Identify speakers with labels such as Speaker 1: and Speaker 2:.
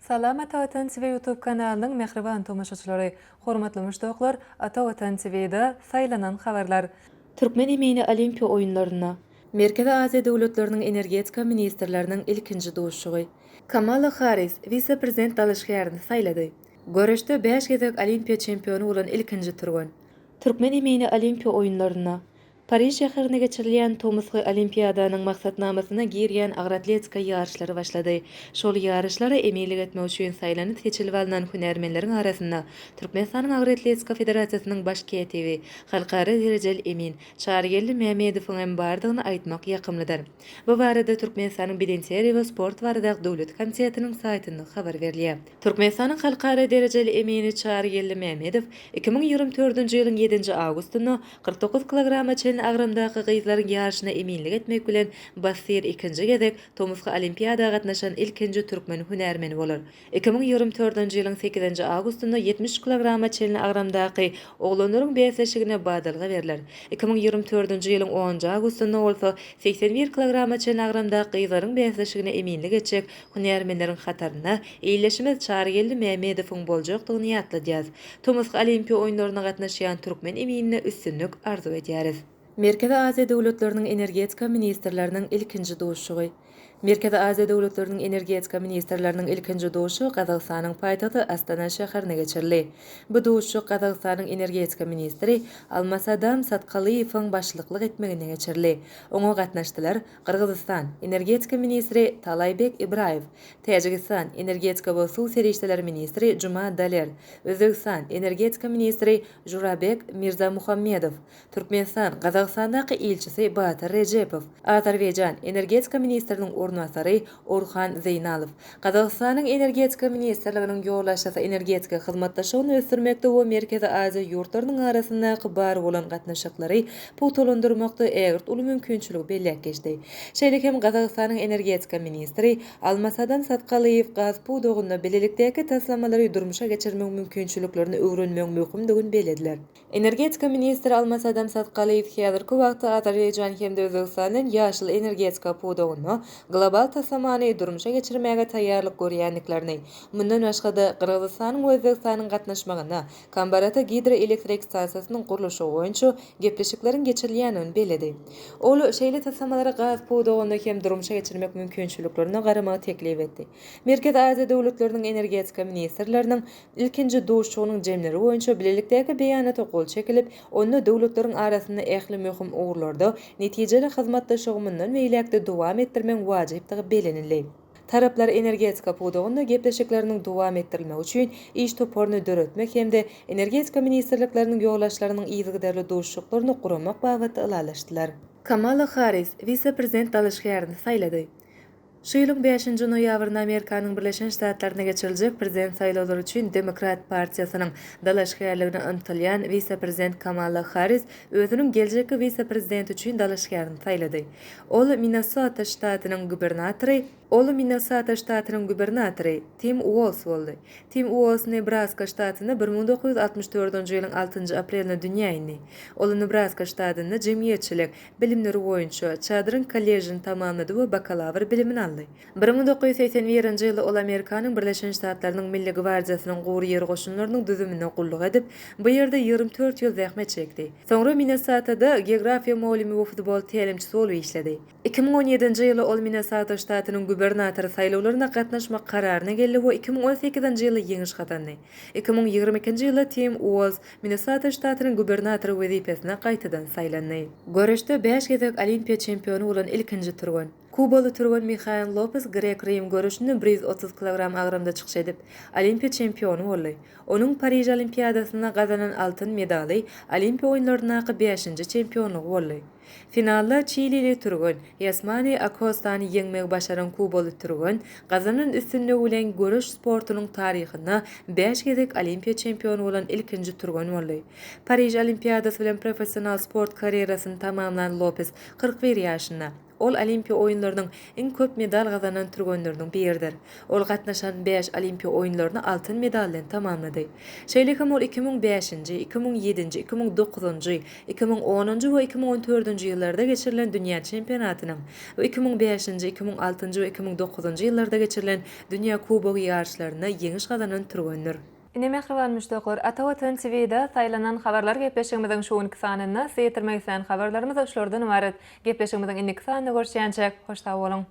Speaker 1: Salam Ata Watan TV YouTube kanalynyň mähriban tomaşaçylary! Hormatly muşdaklar, Ata Watan TV-da saýlanan habarlar. Türkmen emini Olimpiýa oýunlarynda. Merkezi Aziýa döwletleriniň energetika ministrleriniň ilkinji duşuşygy. Kamala Harris wise-prezident dalaşgärini saýlady. Göreşde bäş gezek Olimpiýa çempiony bolan ilkinji türgen. Türkmen emini Olimpiýa oýunlarynda. Pariž şäherinde geçirilýän tomusky Olimpiadanyň maksatnamasyna girýän agyr atletika ýaryşlary başlady. Şol ýaryşlara eminlik etmek üçin saýlanyp-seçilip alnan hünärmenleriň arasynda Türkmenistanyň Agyr atletika federasiýasynyň baş kätibi, halkara derejeli emin Çarygeldi Mämmedowyň hem bardygyny aýtmak ýakymlydyr. Bu barada Türkmenistanyň Bedenterbiýe we sport baradaky döwlet komitetiniň saýtynda habar berilýär. Türkmenistanyň halkara derejeli emini Çarygeldi Mämmedow 2024-nji ýylyň ýedinji awgustynda 49 kilograma çenli agramdaky gyzlaryň ýaryşyna eminlik etmek bilen bassyr ikinji gezek tomusky Olimpiada gatnaşan ilkinji türkmen hünärmeni bolar. 2024-nji ýylyň sekizinji awgustynda 73 kilograma çenli agramdaky oglanlaryň bäsleşigine badalga berler. 2024-nji ýylyň onunjy awgustynda bolsa 81 kilograma çenli agramdaky gyzlaryň bäsleşigine eminlik etjek hünärmenleriň hatarynda ildeşimiz Çarygeldi Mämmedowyň boljakdygyny ýatladýarys. Tomusky Olimpiýa oýunlaryna gatnaşýan türkmen eminine üstünlik arzuw edýäris. Merkezi Aziýa döwletleriniň energetika ministrleriniň ilkinji duşuşygy Merkezi Aziýa döwletleriniň energetika ministrleriniň ilkinji duşuşygy Gazagystanyň paýtagty Astana şäherinde geçirildi. Bu duşuşyk Gazagystanyň energetika ministri Almasadam Satkalyýewiň başlyklyk etmeginde geçirildi. Oňa gatnaşdylar, Gyrgyzystan, energetika ministri Talaýbek Ibraýew, Täjigistan, energetika we suw serişdeleri ministri Juma Daler, Özbegistan, energetika ministri Žurabek Mirzamuhammedow, Türkmenistan, Gazagystandaky ilçisi Batyr Rejepow, Azerbaýjan, energetika ministriniň orunbasary Orhan Zeýnalow, Gazagystanyň Energetika ministrliginiň ýolbaşçysy energetika hyzmatdaşlygyny ösdürmekde we Merkezi Aziýa ýurtlarynyň arasyndaky bar bolan gatnaşyklary pugtalandyrmakda ägirt uly mümkinçiligi belläp geçdi. Şeýle hem Gazagystanyň energetika ministri Almasadam Satkalyýew gaz pudagynda bilelikdäki taslamalary durmuşa geçirmegiň mümkinçiliklerini öwrenmegiň möhümdigini bellediler. Energetika ministri Almasadam Satkalyýew häzirki wagtda Azerbaýjan hem-de Özbegistan bilen ýaşyl energetika pudagynda global taslamany durmuşa geçirmäge taýýarlyk görýändiklerini, mundan başga-da, Gyrgyzystanyň we Özbegistanyň gatnaşmagynda Kambarata gidroelektrik stansiýasynyň gurluşygy boýunça gepleşikleriň geçirilýändigini belledi. Ol şeýle taslamalary gaz pudagynda hem durmuşa geçirmek mümkinçiliklerine garamagy teklip etdi. Merkezi Aziýa döwletleriniň energetika ministrleriniň Ilkinji duşuşygynyň jemleri boýunça bilelikdäki beýanata gol çekilip, onda döwletleriň arasynda ähli möhüm ugurlarda netijeli hyzmatdaşlygy mundan beýläk-de dowam etdirmegiň wajypdygy bellenildi. Taraplar energetika pudagynda gepleşikleriniň dowam etdirilmegi üçin iş toparyny döretmek hem-de energetika ministrlikleriniň ýolbaşçylarynyň yzygiderli duşuşyklaryny guramak babatda ylalaşdylar. Kamala Harris wise-prezident dalaşgärini saýlady. Şu ýylyň bäşinji noýabrynda Amerikanyň Birleşen Ştatlarynda geçiriljek prezident saýlawlary üçin Demokrat partiýasynyň dalaşgärligine ymtylýan wise-prezident Kamala Harris özüniň geljekki wise-prezidenti üçin dalaşgärini saýlady. Ol Minnesota ştatynyň gubernatory Ol Minnesota ştatynyň gubernatory Tim Uolz boldy. Tim Uolz Nebraska ştatynda 1964-nji ýylyň altynjy aprelinde dünýä indi. Ol Nebraska ştatynda jemgyýetçilik, bilimleri boýunça Çadryň kolležini tamamlady we bakalawr bilimini aldy. 1981-nji ýylda ol Amerikanyň Birleşen Ştatlarynyň Milli gwardiýasynyň gury ýer goşunlarynyň düzüminde gulluk edip, bu ýerde 24 ýyl zähmet çekdi. Soňra Minnesotada geografiýa mugallymy we futbol tälimçisi bolup işledi. 2017-nji ýylda ol Minnesota ştatynyň gubernatory saýlawlaryna gatnaşmak kararyna geldi we 2018-nji ýylda ýeňiş gazandy. 2022-nji ýylda Tim Uolz Minnesota ştatynyň gubernatory wezipesine gaýtadan saýlandy. Göreşde bäş gezek Olimpiýa çempiony bolan ilkinji türgen. Kubaly türgen Mihael Lopes grek-rim göreşinde 130 kilogram agramda çykyş edip, Olimpiýa çempiony boldy. Onuň Pariž Olimpiadasynda gazanan altyn medaly Olimpiýa oýunlaryndaky bäşinji çempionlygy boldy. Finalda çilili türgen Ýasmani Akostany ýeňmegi başaran kubaly türgen gazanan üstünligi bilen göreş sportunyň taryhynda bäş gezek Olimpiýa çempiony bolan ilkinji türgen boldy. Pariž Olimpiadasy bilen professional sport karýerasyny tamamlan Lopes 41 ýaşynda. Ol Olimpiýa oýunlarynyň iň köp medal gazanan türgenleriniň biridir. Ol gatnaşan bäş Olimpiýa oýunlaryny altyn medal bilen tamamlady. Şeýle hem ol 2005-nji, 2007-nji, 2009-njy, 2010-njy we 2014-nji ýyllarda geçirilen dünýä çempionatynyň we 2005-nji, 2006-njy we 2009-njy ýyllarda geçirilen Dünýä kubogy ýaryşlarynda ýeňiş gazanan türgendir. Ine mähriban muşdaklar, Ata Watan TVda saýlanan habarlar gepleşigimiziň şu günki sanynda size ýetirmek islän habarlarymyz şulardan ybarat. Gepleşigimiziň indiki sanynda görüşýänçäk, hoş sag boluň!